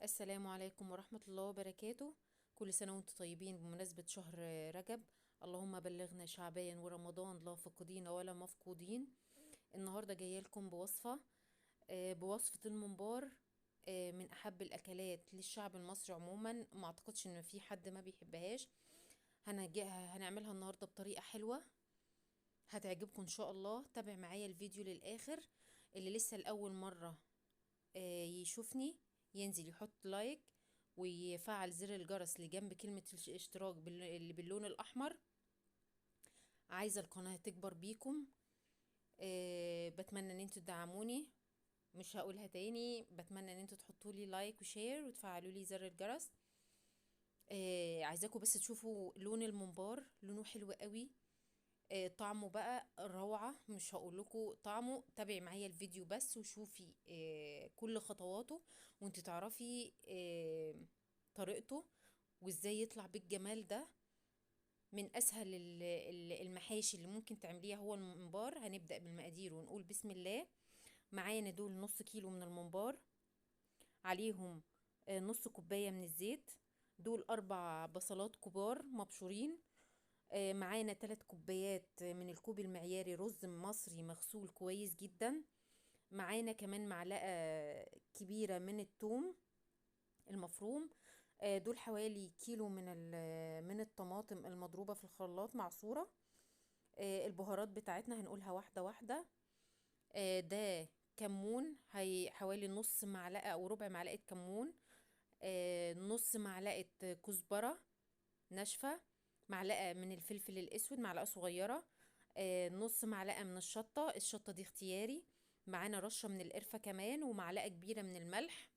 السلام عليكم ورحمة الله وبركاته. كل سنة وانتم طيبين بمناسبة شهر رجب. اللهم بلغنا شعبان ورمضان لا فاقدين ولا مفقودين. النهاردة جاية لكم بوصفة الممبار، من أحب الأكلات للشعب المصري عموما، ما أعتقدش إن في حد ما بيحبهاش. هنعملها النهاردة بطريقة حلوة هتعجبكم إن شاء الله. تابع معايا الفيديو للآخر. اللي لسه لأول مرة يشوفني ينزل يحط لايك ويفعل زر الجرس اللي جنب كلمة الاشتراك اللي باللون الأحمر. عايزة القناة تكبر بيكم، بتمنى ان انتوا تدعموني، مش هقولها تاني. بتمنى ان انتوا تحطوا لي like و share وتفعلوا لي زر الجرس. عايزاكم بس تشوفوا لون الممبار، لونه حلو قوي، طعمه بقى روعة، مش هقول لكم طعمه. تابعي معايا الفيديو بس وشوفي كل خطواته وانت تعرفي طريقته وازاي يطلع بالجمال ده. من اسهل المحاشي اللي ممكن تعمليها هو الممبار. هنبدأ بالمقادير ونقول بسم الله. معانا دول نص كيلو من الممبار، عليهم نص كوباية من الزيت، دول 4 بصلات كبار مبشورين، معانا 3 كوبايات من الكوب المعياري رز مصري مغسول كويس جدا، معانا كمان معلقة كبيرة من الثوم المفروم، دول حوالي كيلو من الطماطم المضروبة في الخلاط معصورة. البهارات بتاعتنا هنقولها واحدة واحدة. ده كمون، حوالي نص معلقة أو ربع معلقة كمون، نص معلقة كزبرة ناشفة، معلقة من الفلفل الأسود معلقة صغيرة، نص معلقة من الشطة، الشطة دي اختياري، معانا رشة من القرفة كمان، ومعلقة كبيرة من الملح.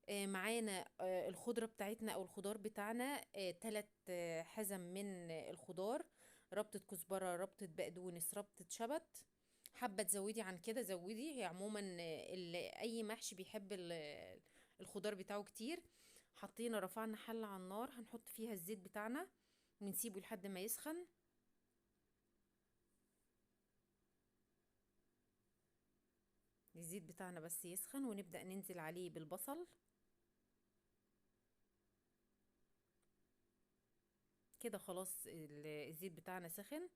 معانا الخضرة بتاعتنا أو الخضار بتاعنا، 3 حزم من الخضار، ربطة كزبرة، ربطة بقدونس، ربطة شبت. حابة تزودي عن كده زودي، هي عموما أي محشي بيحب الخضار بتاعه كتير. رفعنا حلة على النار، هنحط فيها الزيت بتاعنا ونسيبه لحد ما يسخن. الزيت بتاعنا بس يسخن ونبدأ ننزل عليه بالبصل كده. خلاص الزيت بتاعنا سخن،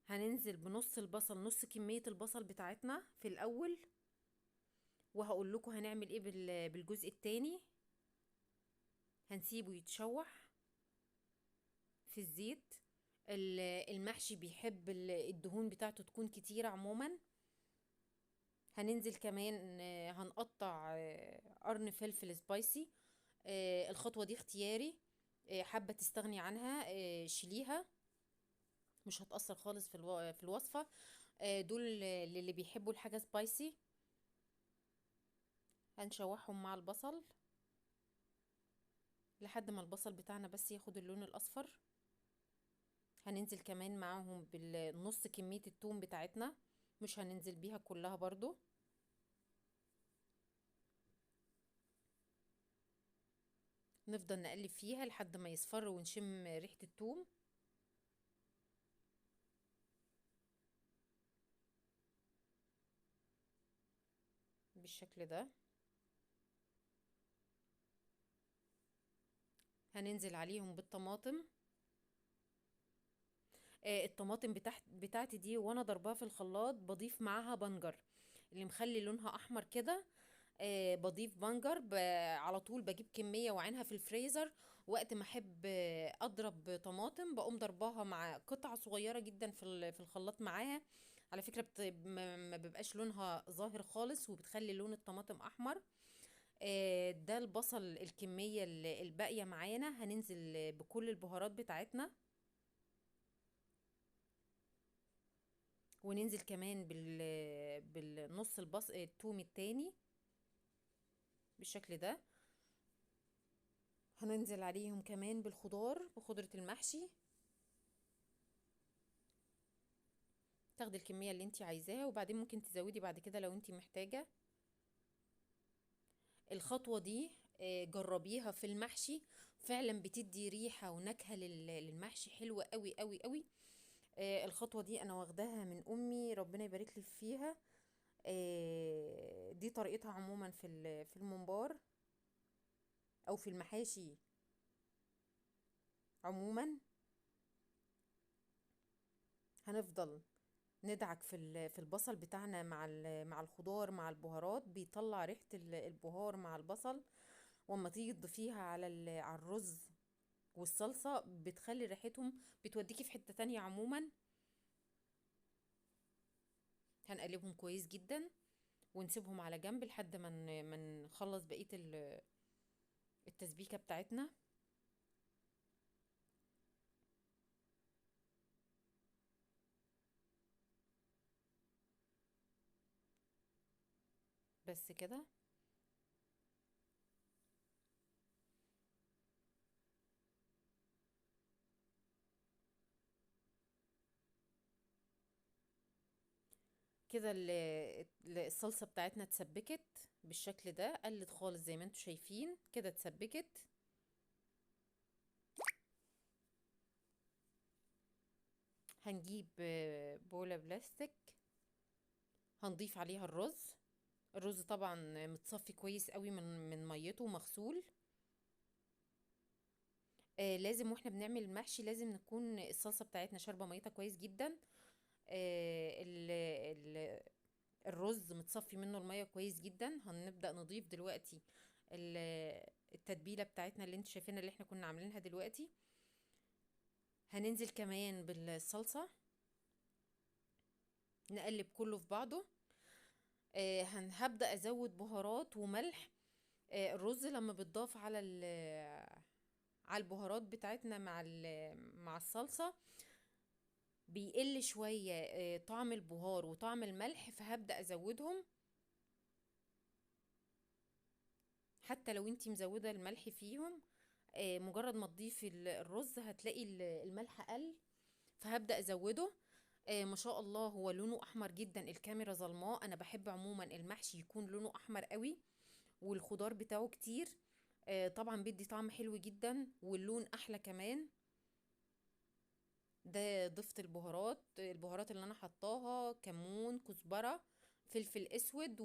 هننزل بنص البصل، نص كمية البصل بتاعتنا في الأول، وهقول لكم هنعمل ايه بالجزء التاني. هنسيبه يتشوح في الزيت. المحشي بيحب الدهون بتاعته تكون كتيرة عموما. هننزل كمان، هنقطع قرن فلفل سبايسي. الخطوة دي اختياري، حابة تستغني عنها، شيليها، مش هتأثر خالص في الوصفة. دول للي بيحبوا الحاجة سبايسي. هنشوحهم مع البصل لحد ما البصل بتاعنا بس ياخد اللون الأصفر. هننزل كمان معاهم بالنص كمية التوم بتاعتنا، مش هننزل بيها كلها برضو. نفضل نقلب فيها لحد ما يصفر ونشم ريحة التوم. بالشكل ده. هننزل عليهم بالطماطم. الطماطم بتاعتي دي وانا ضرباها في الخلاط بضيف معاها بنجر اللي مخلي لونها احمر كده. بضيف بنجر على طول، بجيب كمية وعينها في الفريزر، وقت ما احب، اضرب طماطم بقوم ضرباها مع قطعة صغيرة جدا في الخلاط معاها. على فكرة ما بيبقاش لونها ظاهر خالص، وبتخلي لون الطماطم احمر. ده البصل الكمية الباقية معانا. هننزل بكل البهارات بتاعتنا، وننزل كمان بالنص التوم التاني بالشكل ده. هننزل عليهم كمان بالخضار، بخضرة المحشي. تاخدي الكمية اللي انتي عايزاها، وبعدين ممكن تزودي بعد كده لو انتي محتاجة. الخطوة دي، جربيها في المحشي، فعلا بتدي ريحة ونكهة للمحشي حلوة قوي قوي قوي. الخطوة دي انا واخداها من امي، ربنا يبارك لي فيها. دي طريقتها عموما في الممبار. او في المحاشي عموما. هنفضل ندعك في البصل بتاعنا مع الخضار مع البهارات، بيطلع ريحة البهار مع البصل، واما تيجي تضيفيها على الرز والصلصة بتخلي ريحتهم بتوديكي في حتة تانية عموما. هنقلبهم كويس جدا ونسيبهم على جنب لحد ما نخلص بقية التسبيكة بتاعتنا. بس كده. كده الصلصة بتاعتنا اتسبكت بالشكل ده، قلت خالص زي ما انتم شايفين كده اتسبكت. هنجيب بولة بلاستيك هنضيف عليها الرز. الرز طبعا متصفي كويس قوي من ميته ومغسول. لازم واحنا بنعمل المحشي لازم نكون الصلصة بتاعتنا شاربة ميتها كويس جدا. الرز متصفي منه المية كويس جدا. هنبدأ نضيف دلوقتي التتبيلة بتاعتنا اللي انتوا شايفينها اللي احنا كنا عاملينها دلوقتي. هننزل كمان بالصلصة، نقلب كله في بعضه. هبدأ ازود بهارات وملح. الرز لما بيتضاف على البهارات بتاعتنا مع الصلصة بيقل شوية، طعم البهار وطعم الملح، فهبدأ ازودهم. حتى لو انتي مزودة الملح فيهم، مجرد ما تضيفي الرز هتلاقي الملح قل، فهبدأ ازوده. ما شاء الله هو لونه احمر جدا، الكاميرا ظلماء. انا بحب عموما المحشي يكون لونه احمر قوي والخضار بتاعه كتير، طبعا بيدي طعم حلو جدا واللون احلى كمان. ده ضفت البهارات اللي انا حطاها كمون، كزبرة، فلفل اسود،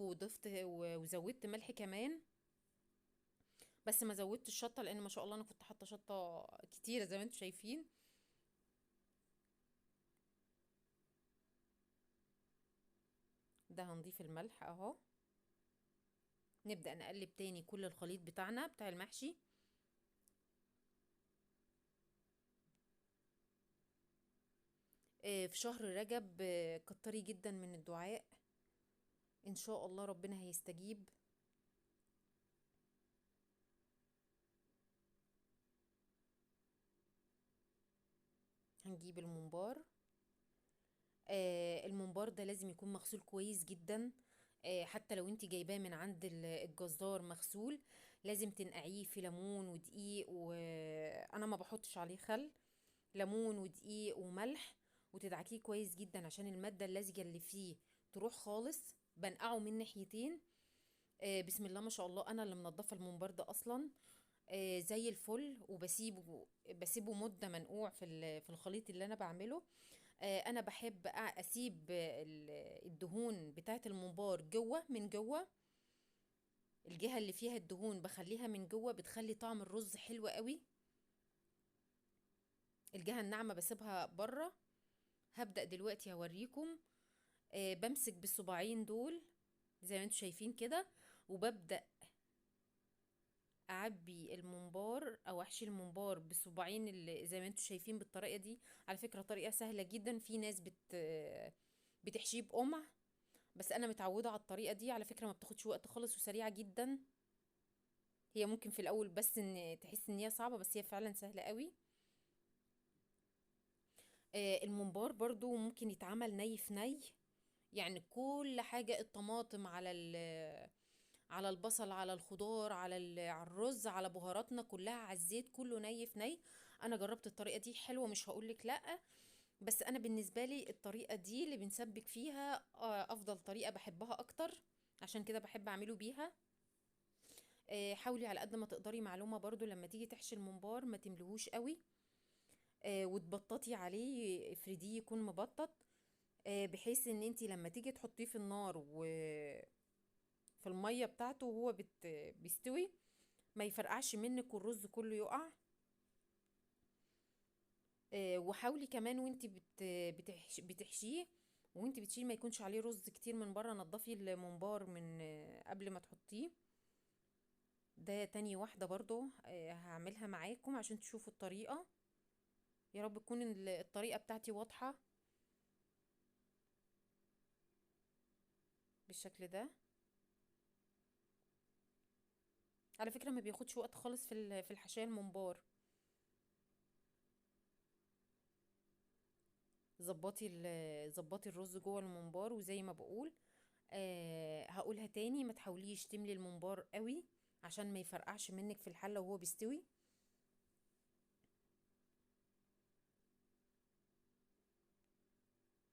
وزودت ملح كمان، بس ما زودتش الشطة لان ما شاء الله انا كنت حاطة شطة كتيرة زي ما انتم شايفين. ده هنضيف الملح اهو. نبدأ نقلب تاني كل الخليط بتاعنا بتاع المحشي. في شهر رجب، كتري جدا من الدعاء، ان شاء الله ربنا هيستجيب. هنجيب الممبار. الممبار ده لازم يكون مغسول كويس جدا، حتى لو انت جايباه من عند الجزار مغسول لازم تنقعيه في ليمون ودقيق، وانا ما بحطش عليه خل، ليمون ودقيق وملح، وتدعكيه كويس جدا عشان المادة اللزجة اللي فيه تروح خالص. بنقعه من ناحيتين. بسم الله ما شاء الله انا اللي منضفه الممبار ده اصلا، زي الفل، وبسيبه مدة منقوع في الخليط اللي انا بعمله. انا بحب اسيب الدهون بتاعه الممبار جوه، من جوه الجهه اللي فيها الدهون بخليها من جوه، بتخلي طعم الرز حلو قوي. الجهه الناعمه بسيبها بره. هبدا دلوقتي هوريكم. بمسك بالصباعين دول زي ما انتم شايفين كده، وببدا اعبي الممبار او احشي الممبار بالصباعين اللي زي ما انتم شايفين بالطريقه دي. على فكره طريقه سهله جدا، في ناس بتحشيه بقمع، بس انا متعوده على الطريقه دي. على فكره ما بتاخدش وقت خالص وسريعه جدا. هي ممكن في الاول بس ان تحس ان هي صعبه، بس هي فعلا سهله قوي. الممبار برضو ممكن يتعمل ني في ني، يعني كل حاجه، الطماطم على البصل، على الخضار، على الرز، على بهاراتنا كلها، على الزيت، كله ني في ني. انا جربت الطريقه دي حلوه، مش هقولك لا، بس انا بالنسبه لي الطريقه دي اللي بنسبك فيها، افضل طريقه، بحبها اكتر، عشان كده بحب اعمله بيها. حاولي على قد ما تقدري. معلومه برضو، لما تيجي تحشي الممبار ما تملهوش قوي، وتبططي عليه، افرديه يكون مبطط، بحيث ان انتي لما تيجي تحطيه في النار و في الميه بتاعته وهو بيستوي ما يفرقعش منك والرز كله يقع. وحاولي كمان وانت بتحشيه وانت بتشيلي ما يكونش عليه رز كتير من بره، نضفي الممبار من قبل ما تحطيه. ده تاني واحدة برضو هعملها معاكم عشان تشوفوا الطريقة. يا رب تكون الطريقة بتاعتي واضحة بالشكل ده. على فكرة ما بياخدش وقت خالص في الحشية الممبار. ظبطي الرز جوه الممبار، وزي ما بقول، هقولها تاني، ما تحاوليش تملي الممبار قوي عشان ما يفرقعش منك في الحلة وهو بيستوي.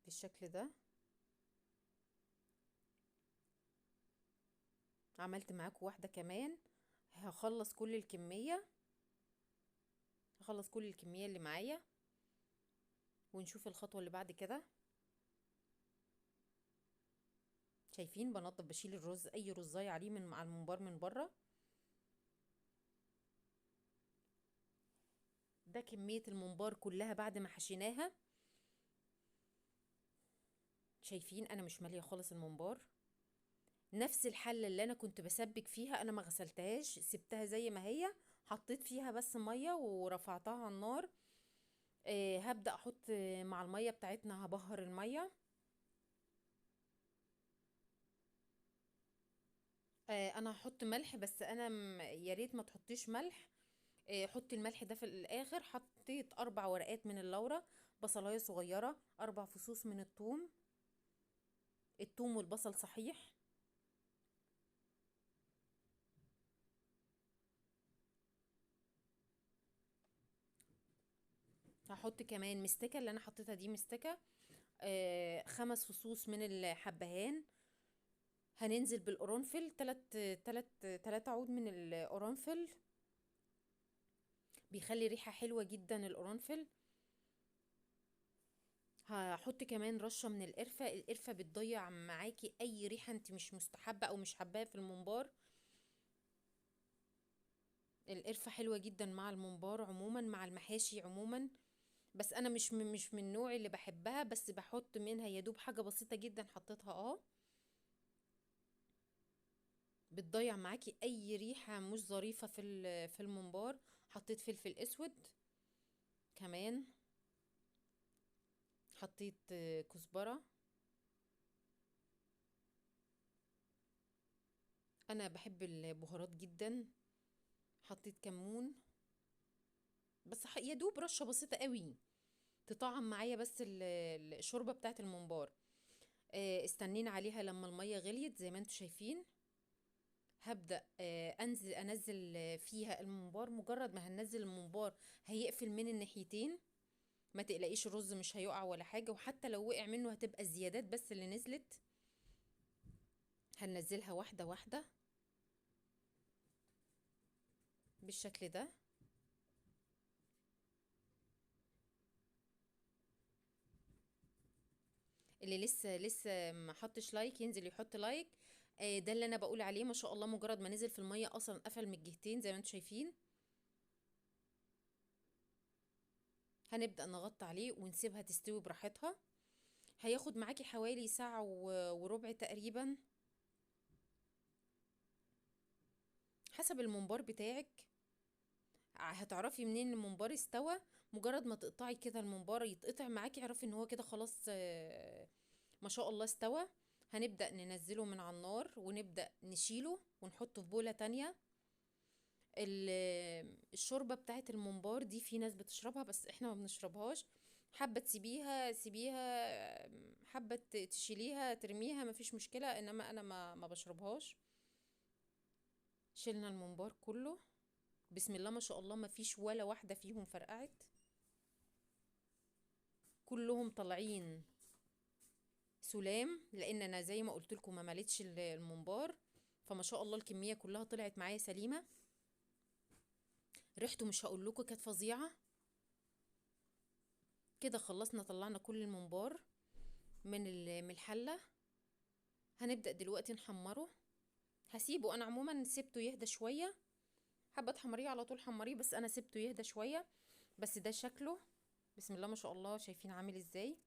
بالشكل ده عملت معاكم واحدة كمان. هخلص كل الكمية اللي معايا ونشوف الخطوة اللي بعد كده. شايفين بنضف، بشيل الرز، اي رزاية عليه من على الممبار من بره. ده كمية الممبار كلها بعد ما حشيناها. شايفين انا مش مالية خالص الممبار. نفس الحلة اللي انا كنت بسبك فيها انا ما غسلتهاش، سبتها زي ما هي، حطيت فيها بس مية ورفعتها على النار. هبدأ احط مع المية بتاعتنا، هبهر المية. انا هحط ملح، بس انا يا ريت ما تحطيش ملح. حطي الملح ده في الاخر. حطيت 4 ورقات من اللورة، بصلايه صغيرة، 4 فصوص من الثوم، الثوم والبصل صحيح. هحط كمان مستكه، اللي انا حطيتها دي مستكه، 5 فصوص من الحبهان. هننزل بالقرنفل، 3 عود من القرنفل، بيخلي ريحه حلوة جدا القرنفل. هحط كمان رشه من القرفه، القرفه بتضيع معاكي اي ريحه انت مش مستحبة او مش حباها في الممبار. القرفه حلوة جدا مع الممبار عموما، مع المحاشي عموما، بس انا مش من النوع اللي بحبها، بس بحط منها يا دوب حاجة بسيطة جدا حطيتها. بتضيع معاكي اي ريحه مش ظريفة في الممبار. حطيت فلفل اسود كمان، حطيت كزبره. انا بحب البهارات جدا. حطيت كمون، بس يا دوب رشه بسيطة قوي تطعم معايا بس الشوربة بتاعت الممبار. استنينا عليها لما المية غليت زي ما انتم شايفين. هبدأ انزل فيها الممبار. مجرد ما هننزل الممبار هيقفل من الناحيتين، ما تقلقيش الرز مش هيقع ولا حاجة، وحتى لو وقع منه هتبقى الزيادات بس اللي نزلت. هننزلها واحدة واحدة بالشكل ده. اللي لسه ما حطش like ينزل يحط like. ده اللي انا بقول عليه، ما شاء الله مجرد ما نزل في المية اصلا قفل من الجهتين زي ما انتم شايفين. هنبدأ نغطي عليه ونسيبها تستوي براحتها. هياخد معاكي حوالي ساعة وربع تقريبا حسب الممبار بتاعك. هتعرفي منين الممبار استوى؟ مجرد ما تقطعي كده الممبار يتقطع معاكي اعرفي ان هو كده خلاص، ما شاء الله استوى. هنبدأ ننزله من على النار ونبدأ نشيله ونحطه في بولة تانية. الشوربة بتاعت الممبار دي في ناس بتشربها بس احنا ما بنشربهاش. حابة تسيبيها سيبيها، حابة تشيليها ترميها مفيش مشكلة، انما انا ما بشربهاش. شلنا الممبار كله بسم الله ما شاء الله، مفيش ولا واحدة فيهم فرقعت، كلهم طالعين سلام، لان انا زي ما قلت لكم ما مليتش الممبار، فما شاء الله الكمية كلها طلعت معايا سليمة. ريحته مش هقول لكم كانت فظيعة. كده خلصنا، طلعنا كل الممبار من الحلة. هنبدأ دلوقتي نحمره. هسيبه انا عموما سيبته يهدى شوية، حابة تحمريه على طول حمريه، بس انا سبته يهدى شوية. بس ده شكله بسم الله ما شاء الله، شايفين عامل ازاي؟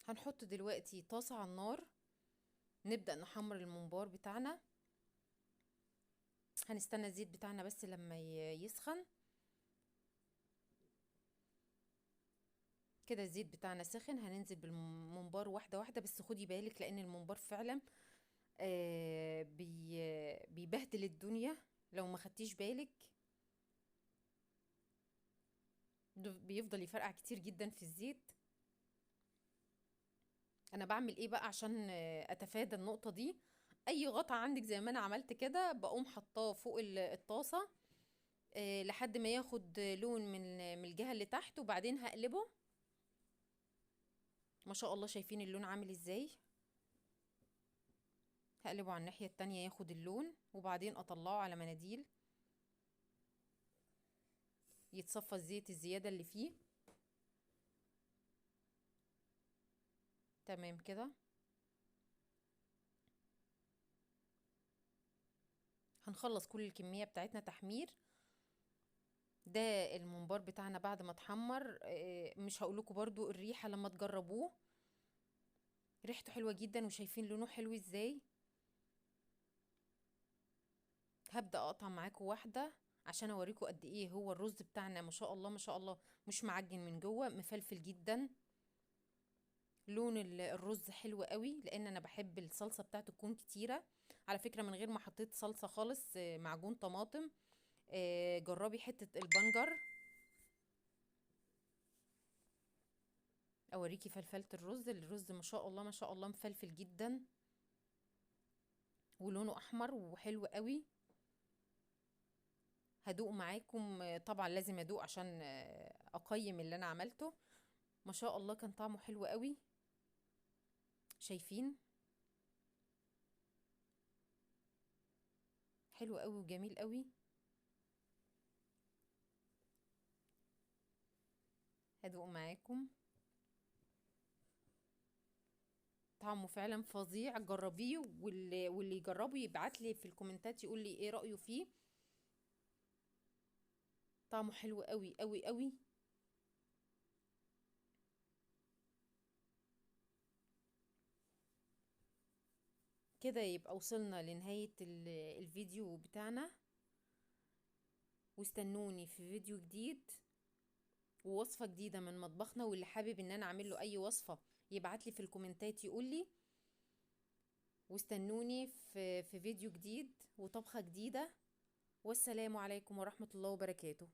هنحط دلوقتي طاسه على النار، نبدا نحمر الممبار بتاعنا. هنستنى الزيت بتاعنا بس لما يسخن كده. الزيت بتاعنا سخن، هننزل بالممبار واحدة واحدة. بس خدي بالك لان الممبار فعلا بيبهدل الدنيا لو ما خدتيش بالك، بيفضل يفرقع كتير جدا في الزيت. انا بعمل ايه بقى عشان اتفادى النقطة دي؟ اي غطا عندك زي ما انا عملت كده بقوم حطاه فوق الطاسه، لحد ما ياخد لون من الجهة اللي تحت، وبعدين هقلبه. ما شاء الله شايفين اللون عامل ازاي؟ هقلبه على الناحية التانية ياخد اللون، وبعدين اطلعه على مناديل يتصفى الزيت الزيادة اللي فيه. تمام كده. هنخلص كل الكمية بتاعتنا تحمير. ده الممبار بتاعنا بعد ما اتحمر، مش هقولكوا برضو الريحة لما تجربوه، ريحته حلوة جدا، وشايفين لونه حلو ازاي. هبدأ اقطع معاكم واحدة عشان اوريكم قد ايه هو الرز بتاعنا ما شاء الله ما شاء الله، مش معجن من جوه، مفلفل جدا. لون الرز حلو قوي، لان انا بحب الصلصة بتاعته تكون كتيرة. على فكرة من غير ما حطيت صلصة خالص، معجون طماطم. جربي حتة البنجر، اوريكي فلفلة الرز. الرز ما شاء الله ما شاء الله مفلفل جدا، ولونه احمر وحلو قوي. هدوق معاكم، طبعا لازم ادوق عشان اقيم اللي انا عملته. ما شاء الله كان طعمه حلو قوي، شايفين حلو قوي وجميل قوي. هدوق معاكم، طعمه فعلا فظيع، جربيه، واللي يجربه يبعت لي في الكومنتات يقول لي ايه رأيه فيه. طعمه حلو قوي قوي قوي. كده يبقى وصلنا لنهاية الفيديو بتاعنا، واستنوني في فيديو جديد ووصفة جديدة من مطبخنا. واللي حابب ان انا اعمل له اي وصفة يبعت لي في الكومنتات يقول لي. واستنوني في فيديو جديد وطبخة جديدة. والسلام عليكم ورحمة الله وبركاته.